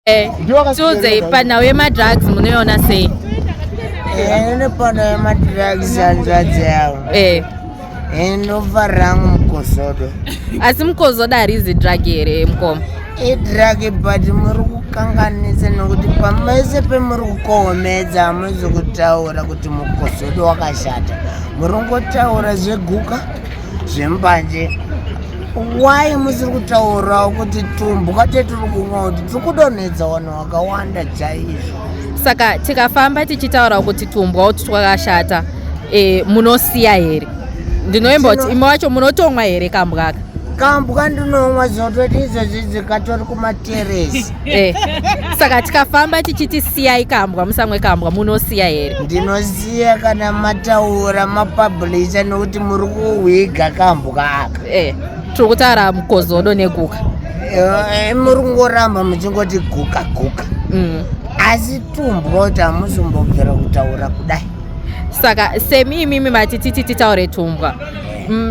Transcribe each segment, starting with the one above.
Eh, tiudzei panhau yemadrugs munoiona sei? Ini panhau yemadrugs hanzvadzi yangu. Eh. Ndinofarira hangu mukozodo. Asi mukozodo harizi drug here mukoma? Idrug but muri kukanganisa nekuti pamese pemuri kukohomedza hamuzi kutaura kuti mukozodo wakashata. Muri kungotaura zveguka zvembanje why musiri kutaurawo kuti tumbwa tetiri kumwa kuti tiri kudonhedza vanhu vakawanda chaizvo. Saka tikafamba tichitaura kuti tumbwa utu twakashata e, munosiya here? Ndinoimba kuti imi wacho munotomwa here kambwaka? Kambwa ndinomwa zvototi izvozvi dzikatori kumateresi. Eh, saka tikafamba tichiti siyai kambwa musamwe kambwa munosiya here? Ndinosiya kana mataura mapublisha nekuti muri kuhwiga kambwa aka. Eh, tiri kutaura mukozodo neguka. Eh, muri kungoramba muchingoti guka guka. Asi tumbwa kuti hamuzombobvira kutaura kudai. Saka semi imimi mati titi titaure tumbwa.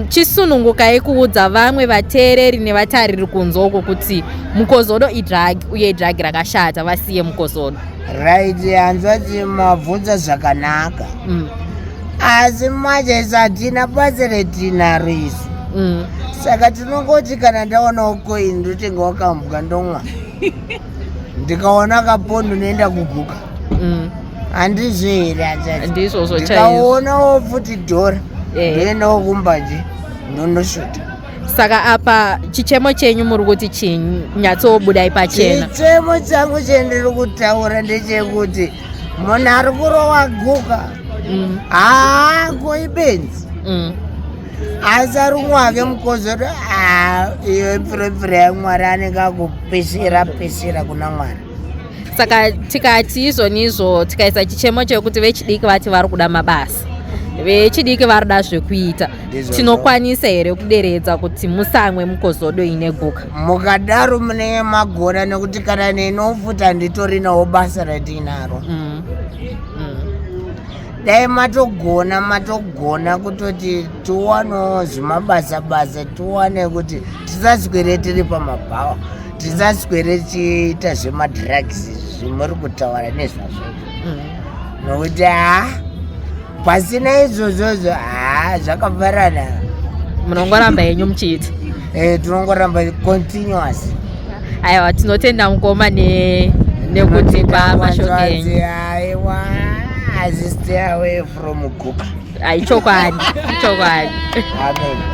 Chisunungukai kuudza vamwe vateereri nevatariri kunze uko kuti mukozodo idrug uye idrug rakashata, vasiye mukozodo. Right, hanzvadzi mabvunza zvakanaka. Asi manje isu hatina basa retinaro isu. Saka tinongoti kana ndaonawo coin ndotenga wakambwa ndomwa. Ndikaona kapondo noenda kuguka. Handizvo here hanzvadzi? Ndizvozvo chaizvo. Ndikaonawo futi dhora ndoendawo kumbanje ndonoshuta. Saka apa chichemo chenyu muri kuti chinyi? Nyatsobudai pachena. Chichemo changu chendiri kutaura ndechekuti munhu ari kurova guka haako ibenzi. Asi ari kumwake mukozodo iyo ipfurepfure yaMwari anenge akupishira pishira kuna Mwari. Saka tikati izvonizvo tikaisa chichemo chekuti vechidiki vati vari kuda mabasa, vechidiki vari kuda zvekuita, tinokwanisa here kuderedza kuti musamwe mukozodo ine guka? Mukadaro munenge magona nekuti kana nenofuta handitorinawo basa ratinaro. Dai matogona matogona kutoti tiwanewo zvimabasa basa, tiwane kuti tisaswere tiri pamabhawa, tisaswere tichiita zvemadrugs zvimuri kutaura nezvazvo. Nokuti haa pasina izvozvozvo haa zvakafanana. Munongoramba henyu muchiita? Tinongoramba continuous. Aiwa, tinotenda mukoma nekutipa mashoko enyu. Aiwa, stay away from guka. Aichokwadi, chokwadi. Amen.